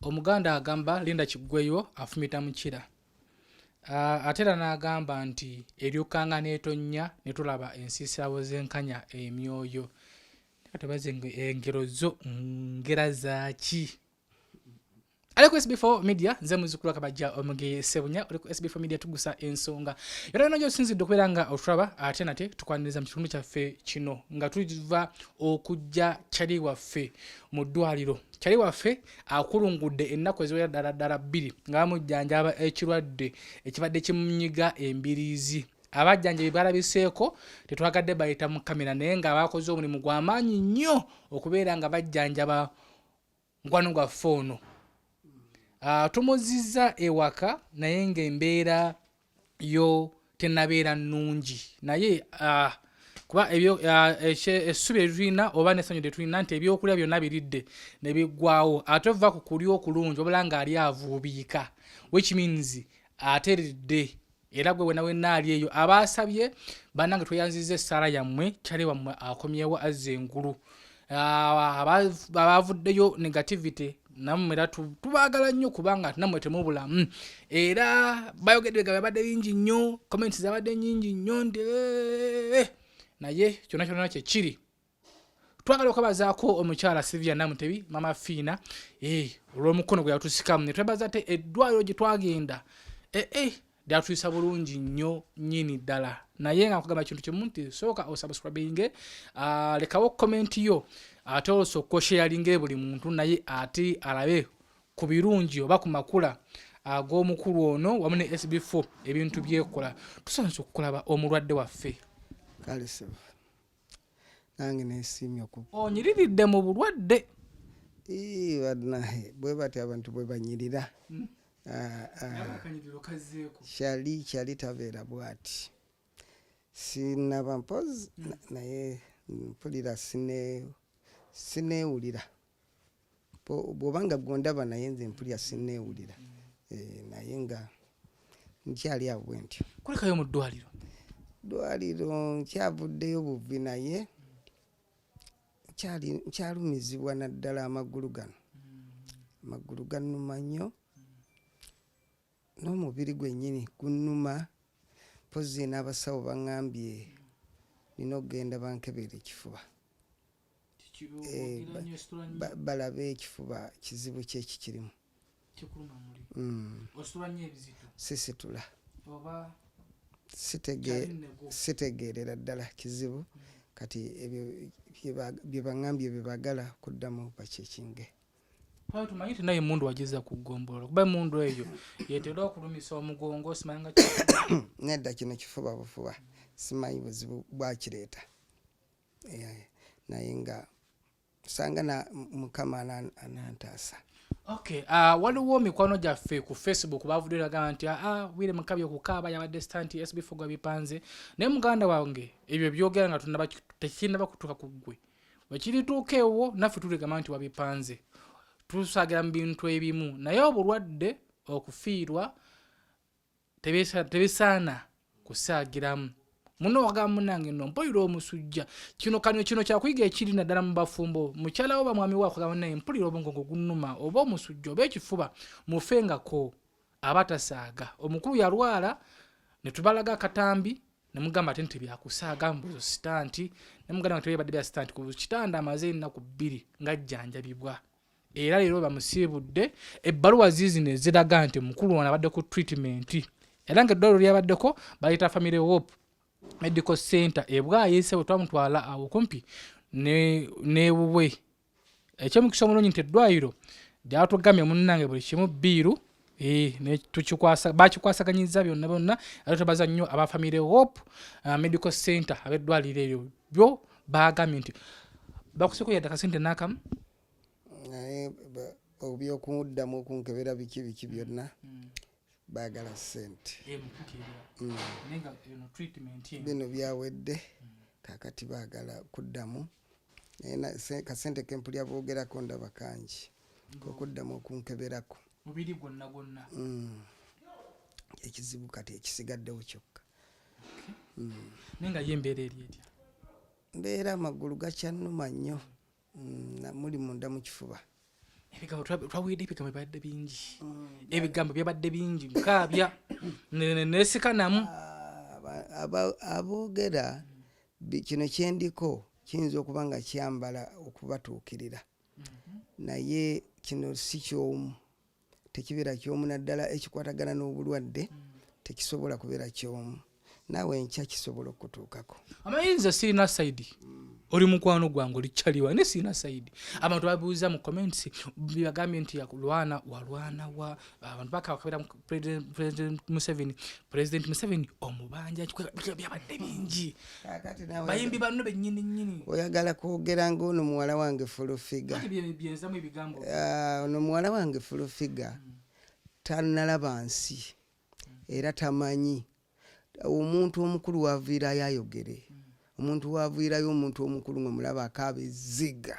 Omuganda agamba linda kiggweyo afumita mukira. Ate era n'agamba nti eryokanga n'etonnya ne tulaba ensiisira bwe zenkanya emyoyo. Leka twebaze engero zo ngera zaaki? Ali ku SB4 Media, nze muzzukulu wa Kabajja Omugeye Ssebunya, oli ku SB4 Media tugusa ensonga. Yonna yonna gy'osinzidde okubeera nga otulaba, ate nate tukwaniriza mu kitundu kyaffe kino nga tuva okujja kyali waffe mu ddwaliro. Kyali waffe akulungudde ennaku eziwera ddala ddala bbiri nga bamujjanjaba ekirwadde ekibadde kimunyiga embiriizi. Abajjanjabi balabiseeko tetwagadde bayita mu kamera naye nga bakoze omulimu gwa maanyi nnyo okubeera nga bajjanjaba mukwano gwaffe ono. Tumuzizza ewaka naye ng'embeera yo tenabeera nnungi naye kuba ebyo essubi lyetulina oba n'essanyu lyetulina nti ebyokulya byonna biridde ne biggwawo ate ova ku kulya okulungi wabula ng'ali avuubiika, which means ateredde. Era gwe wena wenna ali eyo abaasabye, bannange tweyanzizza essaala yammwe, kyali wammwe akomyewo azza engulu. Abaavuddeyo negativity nammwe era tubaagala nnyo kubanga nammwe temubulamu. Era bayogedde ebigambo byabadde bingi nnyo, comments zabadde nnyingi nnyo nti naye kyonna kyonna kye kiri. Twagala okwebazaako omukyala Sylvia Namutebi, Mama Fiina, olw'omukono gwe yatusikamu, ne twebaza ate eddwaliro gye twagenda, lyatuyisa bulungi nnyo nnyini ddala. Naye nga nkugamba kintu kimu nti sooka osubscribinge, lekawo comment yo, ate osooka osharinge buli muntu naye ate alabe ku birungi oba ku makula ag'omukulu ono wamu ne SB4 ebintu byekola. Tusanyuse okukulaba omulwadde waffe. Kale ssebo, nange nesiimye oku Onyiriridde mu bulwadde. Ii, bannaye bwe batyo abantu bwe banyirira. Akanyiriro kazzeeko. Kyali kyali tabeera bw'ati. Sinaba mpozi naye mpulira sineewulira. Bw'oba nga gw'ondaba naye nze mpulira sineewulira. Naye nga nkyali awo bwe ntyo. Kulekayo mu ddwaliro? Ddwaliro nkyavuddeyo buvi naye nkyalumizibwa naddala amagulu gano. Amagulu gannuma nnyo n'omubiri gwennyini gunnuma. Mpozzi n'abasawo baŋŋambye nina okugenda bankebere ekifuba. Balabe ekifuba kizibu ki ekikirimu. Sisitula. Sitegeerera ddala kizibu. Kati ebyo bye baŋŋambye bye baagala kuddamu bakyekinge. Twali tumanyi nti naye emmundu wagizza ku ggombolola kuba emmundu eyo yetera okulumisa omugongo simanya nga Nedda, kino kifuba bufuba, simanyi buzibu bwakireeta. Naye nga sanga na Mukama anantaasa. Okay, waliwo mikwano gyaffe ku Facebook bavuddeyo bagamba nti Wire Mukabi okukaaba yabadde stunt, SB4 gwabipanze. Naye muganda wange ebyo byogera nga tekinnaba kutuuka ku ggwe. Bwe kirituuka ewo naffe tuligamba nti wabipanze. Tusaagira mu bintu ebimu naye obulwadde okufiirwa tebisaana kusaagiramu. Muno wagamba munnange nno mpulira omusujja. Kino kano kino kyakuyiga ekiri naddala mu bafumbo. Mukyala wo oba mwami wo akugamba naye mpulira obwongo gunnuma oba omusujja oba ekifuba, mufengako aba tasaaga. Omukulu yalwala ne tubalaga akatambi ne mugamba ate nti byakusaaga mbuzo sitanti, ne muganda wange tebadde bya sitanti ku kitanda amaze ennaku bbiri ng'ajjanjabibwa. Era leero bamusiibudde ebbaluwa ziizino eziraga nti omukulu ono abadde ku treatment era ng'eddwaliro lyabaddeko bayita Family Hope Medical Center e Bwayiise bwe twamutwala awo kumpi n'ewuwe. Eky'omukisa omulungi nti eddwaliro lyatugambye munnange buli kimu bbiiru, ne tukikwasa, bakikwasaganyizza byonna byonna. Era twebaza nnyo aba Family Hope Medical Center ab'eddwaliro eryo byo baagambye nti bakuseko yadde akasente n'akamu. Naye ebyokuddamu okunkebera biki biki byonna baagala ssente. Bino byawedde kaakati baagala kuddamu. Naye kasente ke mpulira boogerako ndaba kangi okuddamu okunkeberako. Mubiri gwonna gwonna. Ekizibu kati ekisigaddewo kyokka. Naye nga ye embeera eri etya? Mbeera amagulu gakyannuma nnyo. Muli munda mu kifuba. Ebigambo twawulidde, ebigambo byabadde bingi, ebigambo byabadde bingi, mukaabya nesika namu. Aboogera kino kyendiko kiyinza okuba nga kyambala okubatuukirira, naye kino si kyomu, tekibeera kyomu, naddala ekikwatagana n'obulwadde tekisobola kubeera kyomu. Naawe enkya kisobola okutuukako. Amanyi nze sirina side. Oli mukwano gwange, oli kyaliwa, naye sirina side. Abantu babuuza mu comments, bibagambye nti yakulwana, walwana wa abantu bakabakabira President Museveni, President Museveni omubanja, byabadde bingi. Kaakati naawe Bayimbi banno bennyini nnyini. Oyagala kwogera ngaono muwala wange Full Figure. Ati byenzamu ebigambo. Ah, ono muwala wange Full Figure tanalaba nsi era tamanyi omuntu omukulu waviirayo ayogere. Omuntu waviirayo, omuntu omukulu nga mulaba akaaba ezziga,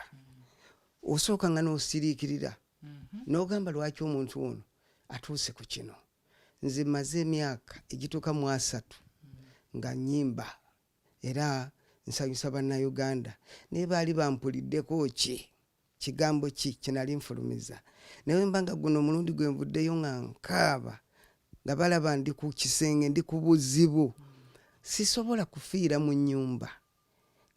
osooka nga n'osiriikirira n'ogamba lwaki omuntu ono atuuse ku kino. Nze maze emyaka egituuka mu 30 nga nyimba era nsanyusa Bannayuganda, naye baali bampuliddeko ki kigambo ki kyenali nfulumiza? Naye mba nga guno omulundi gwe nvuddeyo nga nkaaba, nga balaba ndi ku kisenge, ndi ku buzibu, sisobola kufiira mu nnyumba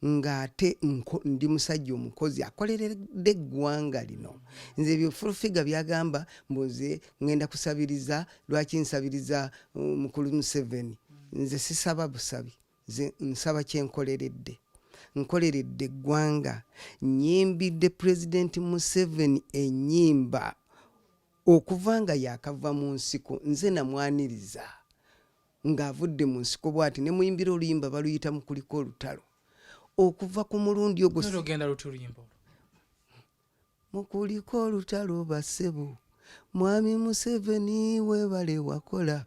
ng'ate ndi musajja omukozi akoleredde eggwanga lino. Nze ebyo Full Figure byagamba mbu nze ŋŋenda kusabiriza, lwaki nsabiriza mukulu Museveni? Nze sisaba busabi, nze nsaba kyenkoleredde. Nkoleredde eggwanga, nyimbidde Pulezidenti Museveni ennyimba okuva nga yakava mu nsiko. Nze namwaniriza ng'avudde mu nsiko bw'ati ne muyimbira oluyimba baluyita Mukuliko Olutalo. Okuva ku mulundi ogwo Lugenda luti oluyimba olwo? Mukuliko olutalo bassebo, mwami Museveni weebale wakola.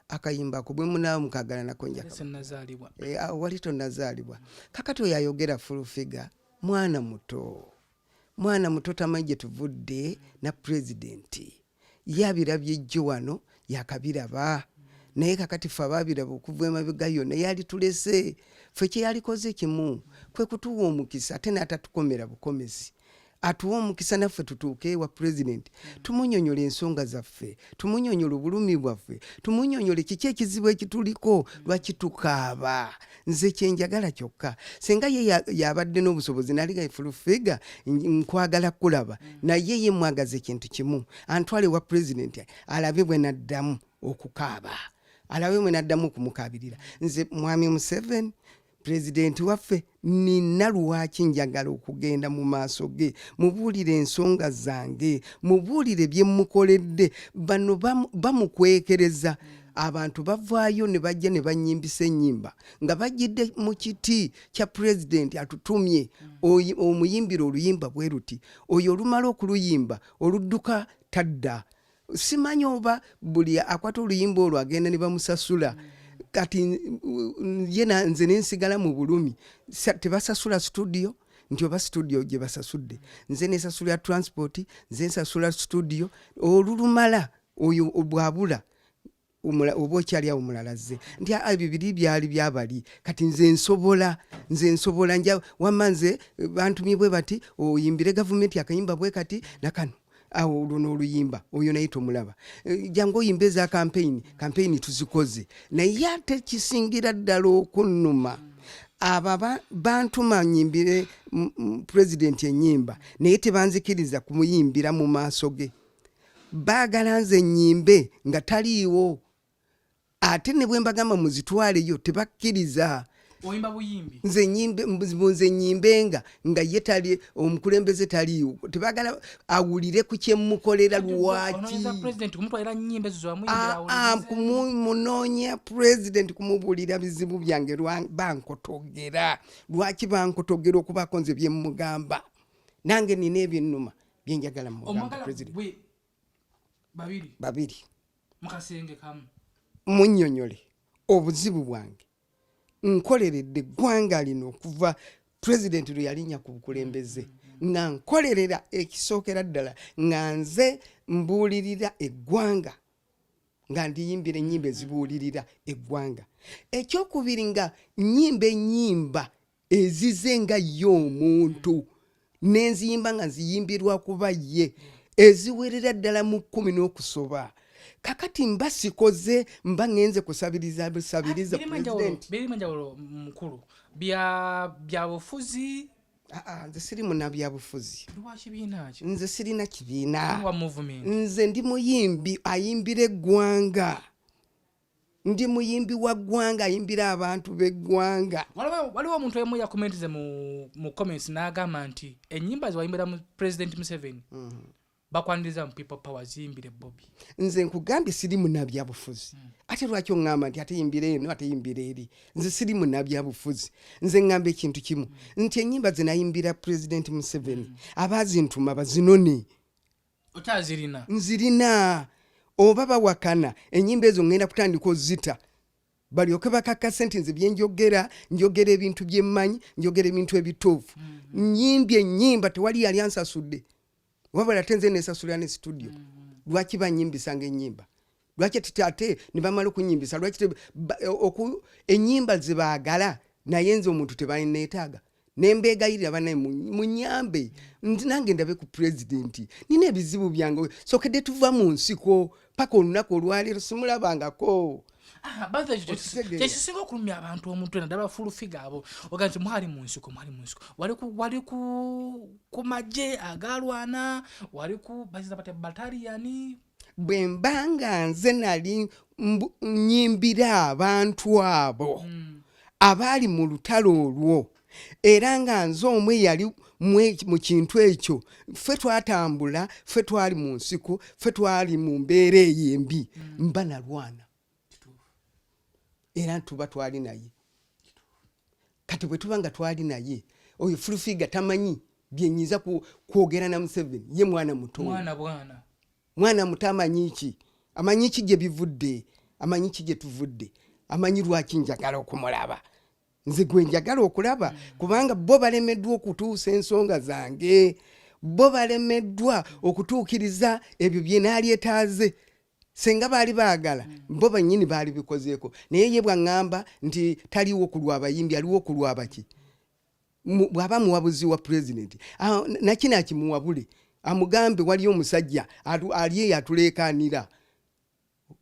Akayimba ako bwe munaaba mukagala nako njaka. Sinnazaalibwa. E, awo wali tonnazaalibwa. Kakati oyo ayogera Full Figure mwana muto, mwana muto, tamanyi gye tuvudde na pulezidenti. Ye abirabye jjo wano yakabiraba, naye kakati ffe abaabiraba okuva emabega yonna yali tulese ffe, kye yalikoze kimu kwe kutuwa omukisa, ate n'atatukomera bukomezi, atuwa omukisa naffe tutuuke ewa pulezidenti tumunyonyola ensonga zaffe, tumunyonyola obulumi bwaffe, tumunyonyole kiki ekizibu ekituliko, lwaki tukaaba. Nze kyenjagala kyokka, senga ye yabadde n'obusobozi naliga Full Figure nkwagala kulaba, naye ye mwagaza ekintu kimu, antwale wa pulezidenti alabe bwe naddamu okukaaba, alabe bwe naddamu okumukaabirira. Nze mwami Museveni pulezidenti waffe nina lwaki njagala okugenda mu maaso ge, mubuulire ensonga zange, mubuulire bye mukoledde. Bano bamukwekereza, abantu bavaayo ne bajja ne banyimbisa ennyimba nga bajjidde mu kiti kya pulezidenti atutumye omuyimbira oluyimba bwe luti. Oyo olumala okuluyimba oludduka tadda. Simanyi oba buli akwata oluyimba olwo agenda ne bamusasula. Kati ye nze nensigala mu bulumi. Tebasasula studio nti oba studio gye basasudde, nze nesasulira transport, nze nsasula studio. Olulumala oyo bwabula oba okyali awo omulala azze nti aa ebyo biri byali byabali. Kati nze nsobola, nze nsobola nja wamma nze bantumye bwe bati oyimbire gavumenti akayimba bwe kati nakano, awo olwo n'oluyimba oyo naye tomulaba. Jangu oyimba eza kampeyini, kampeyini tuzikoze. Naye ate kisingira ddala okunnuma, abo bantuma nyimbire pulezidenti ennyimba, naye tebanzikiriza kumuyimbira mu maaso ge. Baagala nze nnyimbe nga taliiwo, ate ne bwe mbagamba muzitwaleyo tebakkiriza. Oyimba buyimbi? Nze nyimbe, nze nyimbenga nga ye tali, omukulembeze taliiwo, tebagala awulire ku kyemukolera. Lwaki? Onoonyeza president kumutwalira nnyimba ezo zewamuyimbira? Ah, ah, munoonya president kumubuulira bizibu byange, bankotogera. Lwaki bankotogera okubaako nze byemugamba? Nange nina ebyennuma byenjagala mugamba Omwagala president. Gwe babiri? Babiri. Mukasenge kamu? Munnyonnyole obuzibu bwange. Nkoleredde eggwanga lino okuva pulezidenti lwe yalinnya ku bukulembeze, nga nkolerera ekisookera ddala nga nze mbuulirira eggwanga, nga ndiyimbira ennyimba ezibuulirira eggwanga. Ekyokubiri, nga nnyimba ennyimba ezize nga ye omuntu nenziyimba nga nziyimbirwa kuba ye. Eziwerera ddala mu 10 n'okusoba. Kakati mba sikoze, mba ŋŋenze kusabiriza busabiriza pulezidenti. Birimu enjawulo mukulu, bya bufuzi. Aa, nze siri munabyabufuzi. Lwa kibiina ki? Nze sirina kibiina. Wa movement? Nze ndi muyimbi ayimbira eggwanga, ndi muyimbi wa ggwanga ayimbira abantu b'eggwanga. Waliwo omuntu emu yakomentize mu comments n'agamba nti ennyimba zewayimbira mu President Museveni bakwaniriza mu People Power, ziyimbire Bobi. Nze nkugambye siri munabyabufuzi. Ate lwaki oŋŋamba nti ate yimbira eno, ate yimbira eri? Nze siri munabyabufuzi. Nze ŋŋamba ekintu kimu nti ennyimba ze nayimbira Pulezidenti Museveni, abaazintuma bazinone. Okyazirina? Nzirina. Oba bawakana, ennyimba ezo ŋŋenda kutandika ozita balyoke bakakase nti nze byenjogera, njogera ebintu byemmanyi, njogera ebintu ebituufu. Nyimbye ennyimba, tewali yali ansasudde, wabula ate nze nesasulira ne studio. Lwaki banyimbisanga ennyimba? Lwaki ate ne bamala okunyimbisa, lwaki ennyimba ze baagala, naye nze omuntu tebaneetaaga? Nembeegayirira, banaye munyambe nti nange ndabe ku pulezidenti, nina ebizibu byange. Sokedde tuva mu nsiko paka olunaku olwaleero simulabangako. Ah, baza ekyo Okitegeera. Kyekisinga okulumya abantu omutwe, naddala Full Figure abo oga nti mwali mu nsiko, mwali mu nsiko, wali ku magye agalwana, wali ku baziza batya, bataliyani. Bwe mba nga nze nali nyimbira abantu abo abaali mu lutalo olwo, era nga nze omwe yali mu kintu ekyo, ffe twatambula, ffe twali mu nsiko, ffe twali mu mbeera eyo embi, mba nalwana era tuba twali naye. Kati bwe tuba nga twali naye, oyo Full Figure tamanyi byenyinza kwogera na Museveni. Ye mwana muto. Mwana bwana. Mwana muto, amanyi ki? Amanyi ki gye bivudde? Amanyi ki gye tuvudde? Amanyi lwaki njagala okumulaba? Nze gwe njagala okulaba kubanga bo balemeddwa okutuusa ensonga zange, bo balemeddwa okutuukiriza ebyo bye naalyetaaze. Senga baali baagala, bo bennyini baali bikozeeko. Naye ye bwaŋŋamba nti taliwo ku lwabayimbi, aliwo ku lwabaki? Bw'aba muwabuzi wa pulezidenti, nakino akimuwabule, amugambe waliyo omusajja ali eyo atuleekaanira.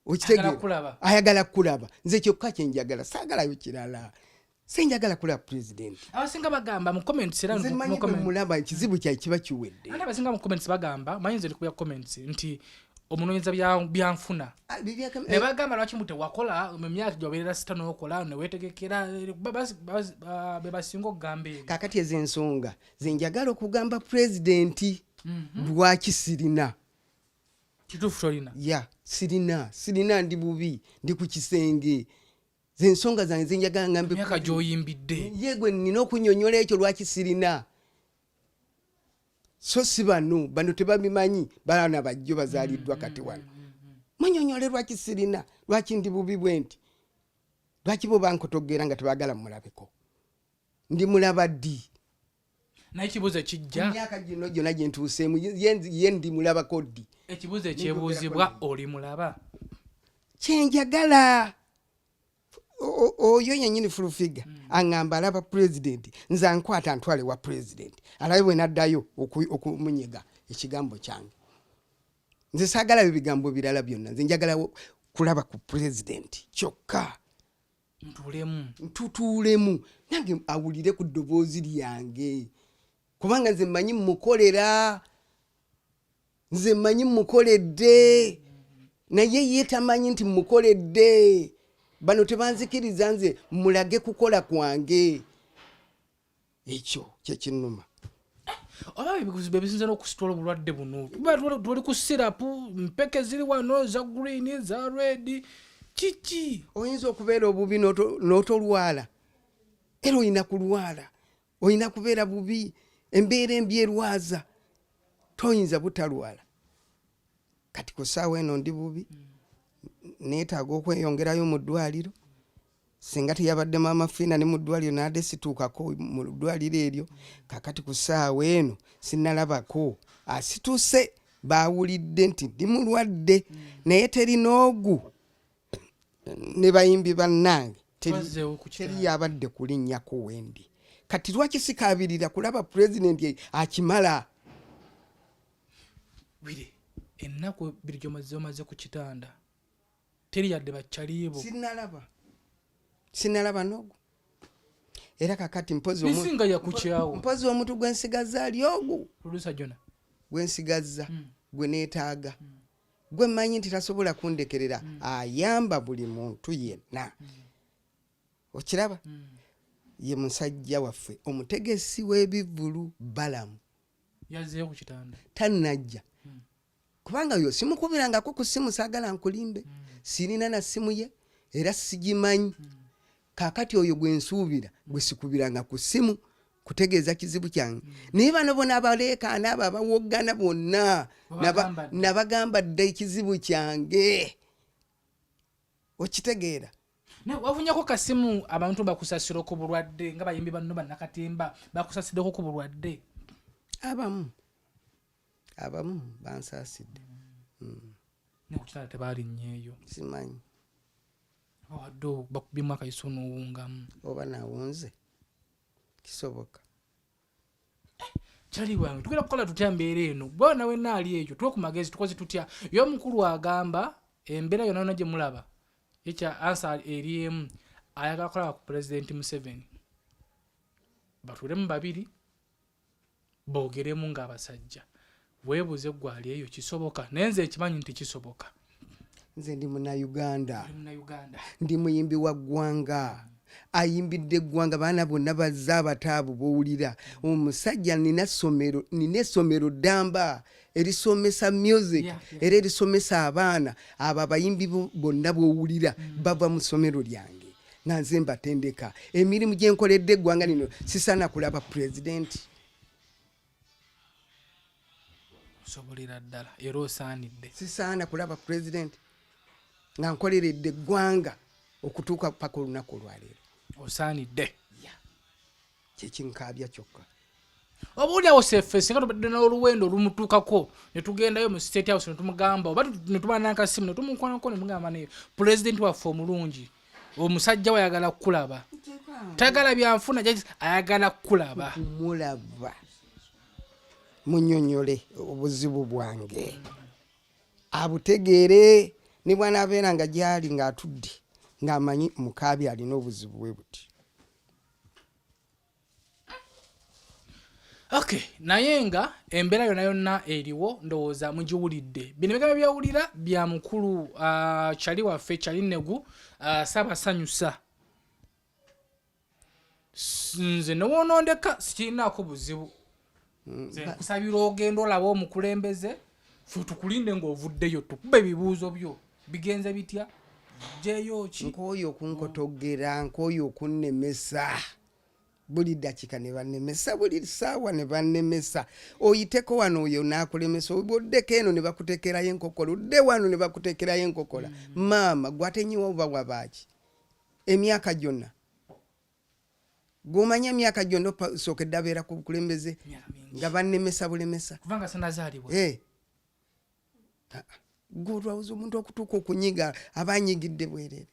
Ayagala kulaba. Ayagala kulaba. Nze kyokka kyenjagala, saagalayo kirala, senjagala kulaba pulezidenti. Abasinga bagamba mu comments era Nze mu manyi bwe mulaba ekizibu kyaye kiba kiwedde. Ate abasinga mu comments bagamba, manyi nze ndikubya comments nti omunoonyeza byanfuna. Ah, Ne bagamba lwaki mu tewakola mu myaka gyobeerera sita n'okola neweetegekera, be basinga okugamba ebyo. Kakati ezo ensonga zenjagala okugamba pulezidenti lwaki sirina. Kituufu, tolina. Ya, sirina, sirina, ndi bubi, ndi ku kisenge. Zensonga zange zenjagala ngambe. Emyaka gy'oyimbidde. Ye gwe nina okunyonyola ekyo lwaki sirina, so si bano. Bano tebabimanyi, baana bajjo bazaaliddwa kati wano. Munyonyole lwaki sirina, lwaki ndi bubi bwe nti, lwaki bo bankotogera nga tebagala mumulabeko. Ndi mulaba ddi? Naye ekibuuzo ekijja, Emyaka gino gyonna gye ntuuseemu, ye ndi mulabako ddi? Ekibuuzo ekyebuuzibwa, oli mulaba? Kyenjagala oyo yennyini Full Figure aŋŋamba alaba pulezidenti, nze ankwata ntwale wa pulezidenti alabe bwe naddayo okumunyega ekigambo kyange. Nze saagalayo bigambo birala byonna, nze njagala kulaba ku pulezidenti kyokka. Ntuulemu. Ntutuulemu nange awulire ku ddoboozi lyange, kubanga nze mmanyi mukolera, nze mmanyi mukoledde, naye ye tamanyi nti mukoledde. Bano tebanzikiriza nze mulage kukola kwange, ekyo kyekinnuma. Oba ebizibu ebisinza n'okusitula obulwadde buno, tuba tuli ku syrup, mpeke ziri wano za green, za red, kiki? Oyinza okubeera obubi n'otolwala, era olina kulwala, olina kubeera bubi. Embeera embi erwaza, toyinza butalwala. Kati ku ssaawa eno ndi bubi, neetaaga okweyongerayo mu ddwaliro. Singa teyabadde Maama Fiina ne mu ddwaliro naadde situukako mu ddwaliro eryo. Kakati ku ssaawa eno sinnalabako asituse. Baawulidde nti ndi mulwadde, naye teri n'ogu ne bayimbi bannange Bazzeewo ku kitanda. Teri yabadde kulinnyako wendi. Kati lwaki sikaabirira kulaba pulezidenti akimala? Wire ennaku biri gyomaze ku kitanda teri yadde bakyaliibo. Sinalaba, sinalaba nogu. Era kakati mpozi Nisinga yakukyawo. Mpozi omuntu gwensigaza ali ogu. Producer Jona. Gwensigazza, gwe neetaaga, gwe mmanyi nti tasobola kundekerera, ayamba buli muntu yenna. Okiraba, ye musajja waffe omutegesi w'ebivvulu Balamu. Yazzeeyo ku kitanda? Tannajja, kubanga yo simukubirangako ku ssimu. Saagala nkulimbe, sirina na ssimu ye era sigimanyi. Kaakati oyo gwe nsuubira, gwe sikubiranga ku ssimu kutegeeza kizibu kyange. Naye bano bona abaleekaana, abo abawoggana bonna, Wabagamba dda. nabagamba dda ekizibu kyange. Okitegeera? Naye wafunyeko kasimu abantu bakusasira ku bulwadde, nga bayimbi banno bannakatemba bakusasiddeko ku bulwadde? Abamu bansaasidde. Ne ku kitanda tebalinnyeeyo? Simanyi. Wadde bakubyemu akayiso n'owungamu? Oba nawunze, kisoboka. Kyali wange, tugenda kukola tutya mbeera eno? Bwe nawe naali ekyo tuwe ku magezi, tukoze tutya? Ye omukulu agamba embeera yonna yonna gye mulaba, ekya ansa eri emu, ayagala kulaba ku Pulezidenti Museveni, batuulemu babiri boogeremu ng'abasajja. Weebuze gwali eyo, kisoboka? Naye nze ekimanyi nti kisoboka. Nze ndi Munnayuganda. Oli Munnayuganda. Ndi muyimbi wa ggwanga, ayimbidde eggwanga. Baana bonna bazze abataabu bowulira. Omusajja nina ssomero, nina essomero ddamba erisomesa music, era erisomesa abaana abo. Abayimbi bonna bowulira bava mu ssomero lyange nga nze mbatendeka. Emirimu gye nkoledde eggwanga lino, sisaana kulaba pulezidenti? Osobolera ddala era osaanidde. Sisaana kulaba pulezidenti nga nkoleredde eggwanga okutuuka paka olunaku olwaleero? Osaanidde. Kyekinkaabya kyokka. Oba oliawo seffe singa tubadde n'oluwendo olumutuukako ne tugendayo mu State House ne tumugamba, oba ne tuba nankasimu ne tumukwanako ne mugamba, naye pulezidenti waffe omulungi, omusajja we ayagala kukulaba, tayagala byanfuna, ayagala kukulaba. Kumulaba, munyonyole obuzibu bwange abutegeere, ne bwanaabeera nga gyali ng'atudde ng'amanyi mukaabi alina obuzibu bwe buti. Okay, naye nga embeera yonna yonna eriwo ndowooza mugiwulidde. Bino ebigambo byawulira bya mukulu kyali waffe Kyali Negu, saabasanyusa. Nze newoonondeka sikirinaako buzibu. Nze nkusabira ogenda olaba omukulembeze, fe tukulinde ng'ovuddeyo tukuba ebibuuzo byo, bigenze bitya, jeyo ki. Nkooye okunkotogera, nkooye okunnemesa buli dakiika ne bannemesa, buli ssaawa ne bannemesa. Oyiteko wano, oyo naakulemesa, oddeko eno ne bakuteekerayo enkokola, odde wano ne bakuteekerayo enkokola. Maama gwatenyiwa oba wabaaki? Emyaka gyonna gw'omanyi, emyaka gyonna osookedde abeera ku bukulembeze Myaka mingi. Nga bannemesa bulemesa. Kubanga sanazaalibwa. Eh. Ah, ah. Gwe olwawuza omuntu okutuuka okunyiga aba anyigidde bwerere.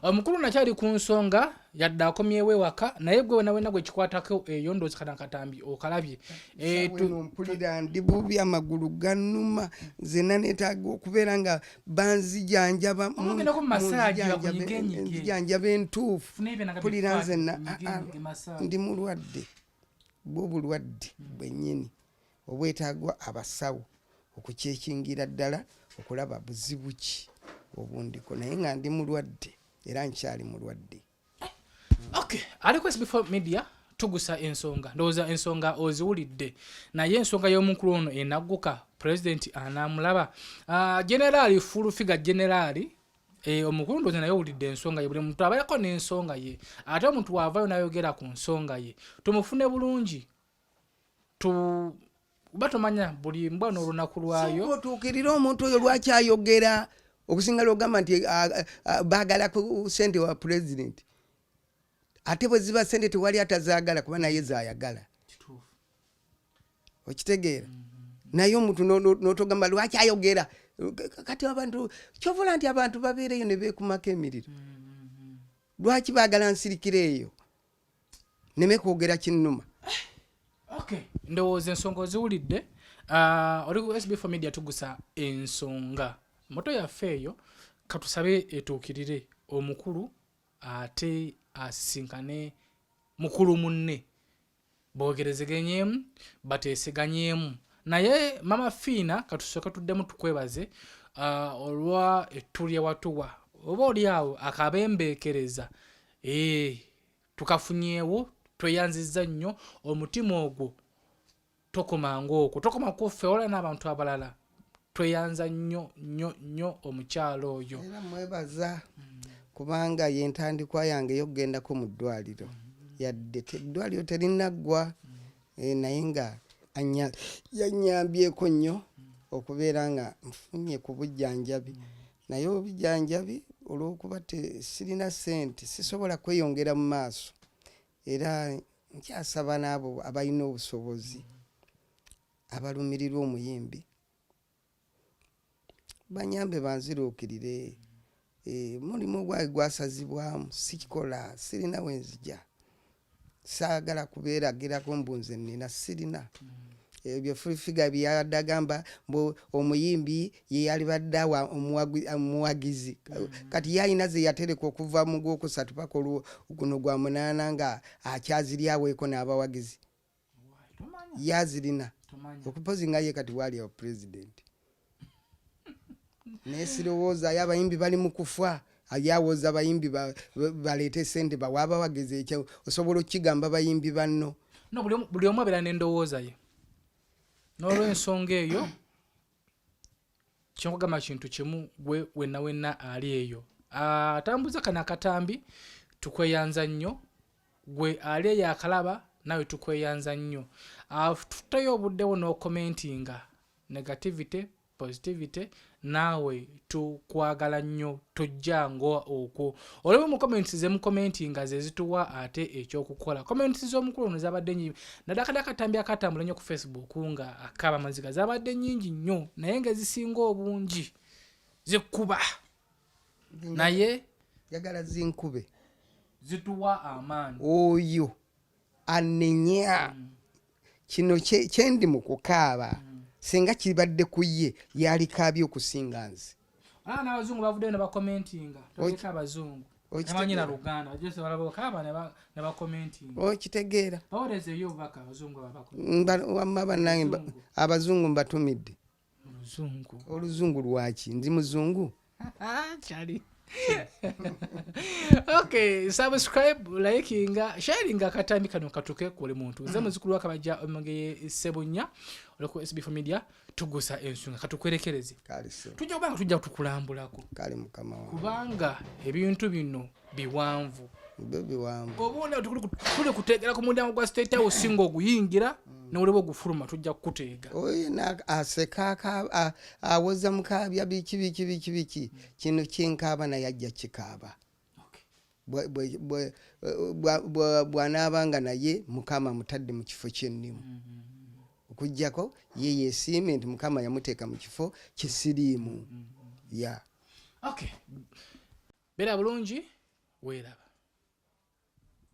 Omukulu nakyali ku nsonga yadde akomyewo ewaka, naye gwe wena wena gwe kikwatako eyo, ndowooza kana katambi okalabye. Eno mpulira ndi bubi, amagulu gannuma, nzenna neetaaga okubeera nga banzijanjaba. Omugendako mu massage, bakunyigenyige. Nzijanjaba entuufu. Funa ebyo nga Mpulira bikwate, nzenna kunyigenyige, massage. Ndi mulwadde, bwe obulwadde bwennyini obwetaagwa abasawo okukyekingira ddala okulaba buzibu ki obundiko, naye nga ndi mulwadde era nkyali mulwadde. Okay, aliko SB4 Media tugusa ensonga, ndowooza ensonga oziwulidde, naye ensonga y'omukulu ono enagguka, pulezidenti anaamulaba? Generaali full figure, generaali omukulu, ndowooza naye owulidde ensonga ye. Buli muntu abeerako n'ensonga ye, ate omuntu waavaayo n'ayogera ku nsonga ye, tumufune bulungi tu oba tomanya buli mbwa n'olunaku lwayo. Sooka otuukirire omuntu oyo lwaki ayogera, okusinga lwogamba nti baagala ku sente wa pulezidenti. Ate bwe ziba sente tewali atazaagala, kuba naye zaayagala. Okitegeera? Naye omuntu n'otogamba lwaki ayogera. Kati abantu kyovula nti abantu babeereyo ne beekumako emiriro. Lwaki baagala nsirikira eyo neme kwogera kinnuma? Okay, ndowooza ensonga oziwulidde. Oli ku SB4 Media, tugusa ensonga. Moto yaffe eyo katusabe etuukirire omukulu, ate asisinkane mukulu munne, boogerezegenyemu, bateeseganyemu. Naye Mama Fiina, katusooke tuddemu tukwebaze olwa ettu lye watuwa, oba oli awo akabembeekereza tukafunyeewo. Tweyanzizza nnyo omutima ogwo. Tokomanga okwo, tokoma kuffe, wala n'abantu abalala. Tweyanza nnyo nnyo nnyo omukyalo oyo. Era mwebaza kubanga yentandikwa yange ey'okugendako mu ddwaliro, yadde eddwaliro terinaggwa, naye nga yanyambyeko nnyo okubeera nga nfunye ku bujjanjabi. Naye obujjanjabi, olw'okuba sirina ssente, sisobola kweyongera mu maaso. Era nkyasaba n'abo abalina obusobozi abalumirirwa omuyimbi banyambe, banziruukirire. Mulimu ogwange gwasazibwamu, sikikola, sirina wenzija, saagala kubeeragirako mbu nze nina, sirina. Ebyo Full Figure byeyabadde agamba mbu omuyimbi ye yalibadde awa omuwagizi, kati ye alina ze yatereka okuva mu gwokusatu paka guno gwa munaana nga akyaziryaweeko n'abawagizi yazirina okupozi nga ye kati waali awo president. Naye sirowoozayo abayimbi bali mu kufa, ayawoza abayimbi baleete sente bawe abawagizi. Ekyo osobola okukigamba bayimbi banno? No, buli omu abeera n'endowooza ye. N'olwensonga eyo, kyenkugamba kintu kimu, gwe wenna wenna ali eyo atambuza kano akatambi, tukweyanza nnyo. Gwe ali eyo akalaba nawe, tukweyanza nnyo. Tuteyo obuddewo n'okomentinga negativity, positivity, naawe tukwagala nnyo. Tojja nga okwo olwo mu comments zemukomentinga ze zituwa ate ekyokukola. Comments z'omukulu ono zabadde nyingi, naddala akatambi akatambula nnyo ku Facebook nga akaba amaziga, zabadde nyingi nnyo, naye nga ezisinga obungi zikuba naye. Njagala zinkube. Zituwa amaanyi. Oyo anenya kino kyendi mu kukaaba, singa kibadde ku ye yalikaabye okusinga nze. Olaba n'abazungu bavuddeyo ne bakomentinga. Toleka abazungu tamanyi na Luganda, bajose balaba okaaba ne bakomentinga. Okitegeera? Bawerezeeyo obubaka abazungu ababako. Wamma bannange, abazungu mbatumidde. Oluzungu. Oluzungu lwaki? Ndi muzungu? Kyali okay. Subscribe, likinga, sharinga akatambi kano katuke kuli muntu. Nze muzukulu wakabajja omugeye Sebunya, olwo SB Media tugusa ensonga. Katukwerekereze. Kale ssebo. Tujja kubanga tujja tukulambulako. Kale mukama wange. Kubanga ebintu bino biwanvu. Byo biwanvu. Obundi tuli kuteegera ku mulyango gwa State House nga oguyingira newuleba ogufuluma, tujja kukuteega. Oyo aseka awoza mukaabya biki biki biki biki. Kino kyenkaaba naye ajja kikaaba. Bw'anaaba nga naye Mukama amutadde mu kifo kyennimu, okugjako ye yeesiime nti Mukama yamuteeka mu kifo kyesiriimu ya. Okay, beera bulungi, weeraba.